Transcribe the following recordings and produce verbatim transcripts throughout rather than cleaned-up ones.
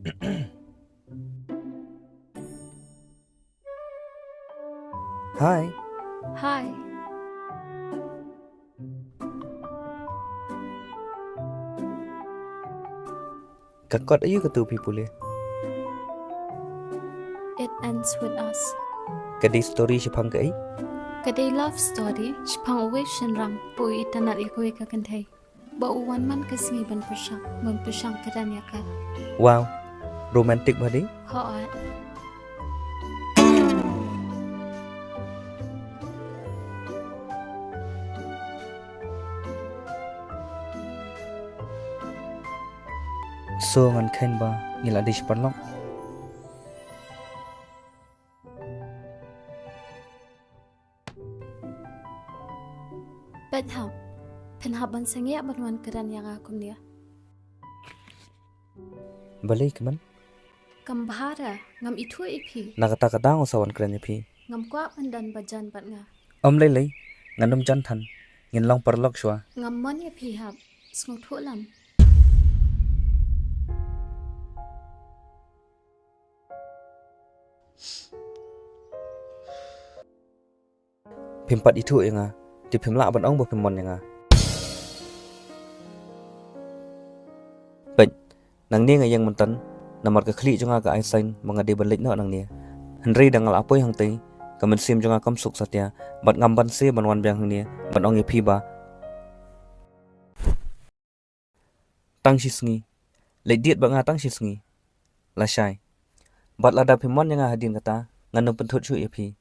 Hi. Hi. Ka kot aïu katu phi pule? It ends with us. Ka dei story shaphang kaei? Ka dei love story shaphang uwei u shynrang ba u itynnad ïa kawei ka kynthei. Ba u wan man ka sngi ban pyrshang, ban pyrshang kren ïa ka. Wow. Romantic bha dei? Hooid. So ngan kheiñ ba ngi la dei sha paralok. Peit hap. Phin hap ban sangeh ban wan kren ïa nga kumne. Balei kumne? Kam bha re, ngam ithuh ïa phi. Na kata ka daw nga sa wan kren ïa phi. Ngam kwah ban don ba jan bad nga. Ym lei lei, ngan ym jan than. Ngin long paralok shuwa. Ngam mon ïa phi hap. Sngewthuh lem. Phim pat ithuh ïa nga, te phim lah ban ong ba phim mon ïa nga. Peit, nangne nga ïeng mynta, namar ka khlieh jong nga ka ai sign ba nga dei ban leit noh nangne. Hynrei da nga la poi hangtei, ka mynsiem jong nga kam suk satia, bad ngam banse ban wan biang hangne ban ong ïa phi ba tang shi sngi. Leit date bad nga tang shi sngi. Lashai. Bad lada phim mon ïa nga hadien kata, ngan ym pynthut shuh ïa phi.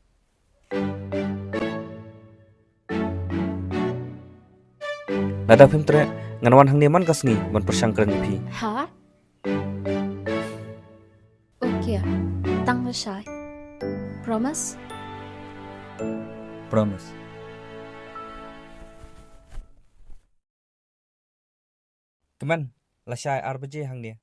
Lada phim treh, ngan wan hangne man ka sngi ban pyrshang kren ïa phi. Ha? Okay. Tang lashai. Promise? Promise. Kmen, lashai ar baje hangne.